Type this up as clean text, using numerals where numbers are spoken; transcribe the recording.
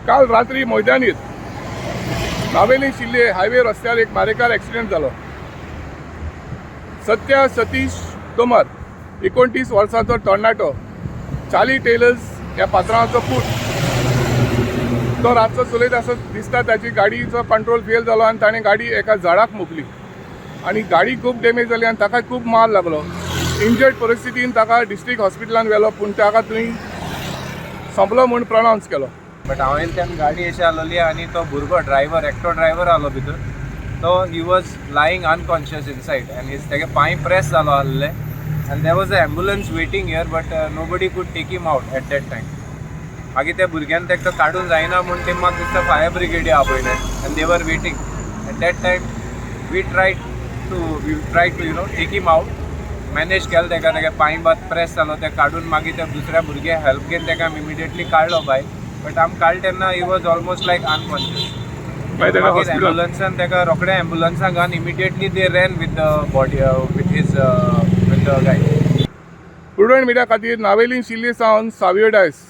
काल रात्री मैदानीत नावेली शिल्ले हायवे रस्त्यार एक मारेकार एक्सिडेंट जालो. सत्या सतीश तोमर, 29 वर्सांचो तरणाटो, चाली टेलर्स ह्या पात्रांवाचो पूत, तो रातचो चलयत आसत दिसता ताची गाडीचो कंट्रोल फेल जालो आनी ताणें गाडी एका झाडाक मोखली आनी गाडी खूब डॅमेज जाली आनी ताका खूब मार लागलो. इंजर्ड परिस्थितीन ताका डिस्ट्रिक्ट हॉस्पिटलान व्हेलो, पूण ताका थंय सोंपलो म्हूण प्रनावन्स केलो. बट हांवें तेन्ना गाडी अशी आसलोली आनी तो भुरगो ड्रायव्हर, एकटो ड्रायव्हर आहलो भितर. तो he was lying unconscious inside आनी his तेगे पांय प्रेस जालो आहले आनी there was a ambulance waiting here, but nobody could take him out at that time. मागीर त्या भुरग्यान ताका काडून जायना म्हूण ते म्हाका दिसता फायर ब्रिगेडी आपयले आनी they were waiting at that time. We try to take him out. Manage केलें ताका. तेगे पांय बात प्रेस जालो, ते काडून मागीर त्या दुसऱ्या भुरग्या हेल्प घेवन ताका आमी इमिडिएटली काडलो भायर. बट आमी काडले तेन्ना he was almost like unconscious. मागीर ताका मागीर हॉस्पिटल एम्बुलन्सान ताका रोखडे एम्बुलन्सान घालून immediately they ran with the body, with the guy. Prudent media खातीर नावेली शिल्ले सावन सावियो डायस.